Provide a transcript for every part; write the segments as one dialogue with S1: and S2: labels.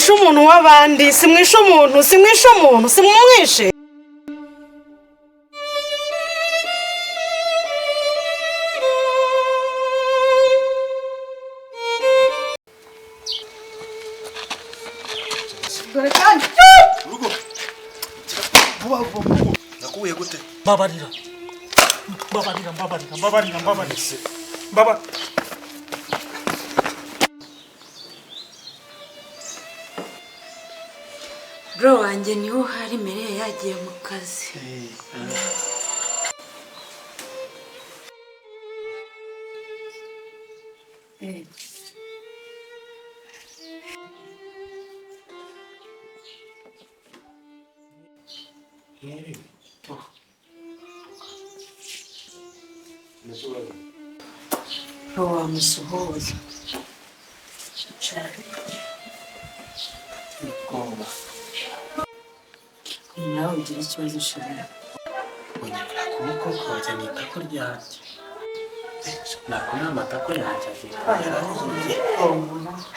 S1: Simwishe umuntu w'abandi, simwishe umuntu, simwishe umuntu, simumwishe. Dore kandi
S2: Urugo. Vuba vuba urugo. Nakubuye gute?
S3: Mbabarira, mbabarira, mbabarira, mbabarira, mbabarira, mbabarira.
S4: Bro wanjye niho uhari, Mere yagiye mu kazi. Bro wamusuhuza. Nawe ugira ikibazo ushobora.
S5: Unyerera kuboko kojya ni itako ryanjye, nako ni amatako yanjye abiri yarahiye,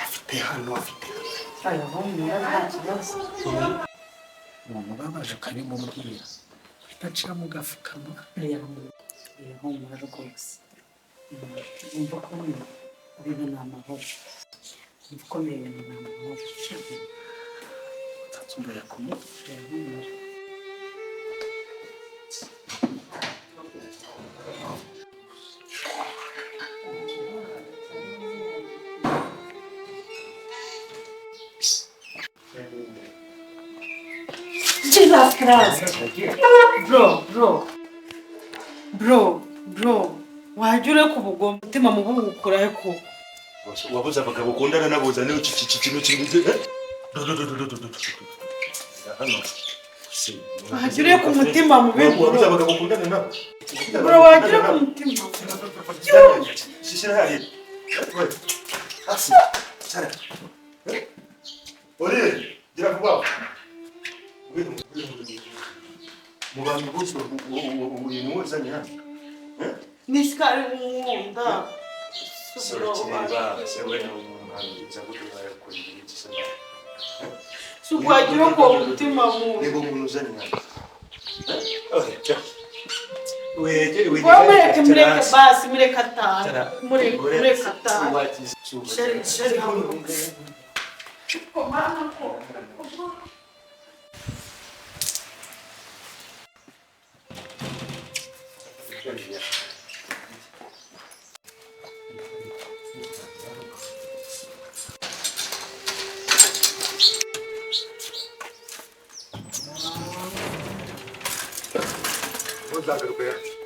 S5: afite hano, afite
S4: Aya humura, nta kibazo.
S5: Umuntu ubabaje ukabimubwira udacira mu gapfukamunwa.
S4: Oya humura rwose. Wumva ko ibintu ni amahoro. Wumva ko ibintu ni amahoro.
S5: Utatsumbura ku mutwe.
S4: Oya humura.
S1: Jesus Christ! Bro, bro, bro, bro, wajya ureka ubugome, umutima mubi uwukurahe koko?
S2: Wabuze abagabo ukundana nabo, uzane iki kintu kimeze. Do do do do do do do. Hano.
S1: Wajya ureka umutima mubi,
S2: Wabuze
S1: bro.
S2: abagabo ukundana nabo.
S1: Bro, wajya ureka umutima.
S2: Shishira hariya. We. Hasi. Sara. Ori, gira vuba. Ngwino, ngwino, ngwino. Mu bantu bose uyu ni wazanye hano.
S1: Nisikari nkunda.
S2: Sura kireba, se we nza guduha kuri iki se.
S1: Si ukwagira uwo mutima mubi.
S2: Niba umuntu uzanye hano. Okay, ciao. Wege, wege.
S1: Wowe mureke, mureke basi, mureke atahe. Mureke, mureke atahe. Chéri, chéri, haguruka. Mana ko.
S2: Uzagaruka.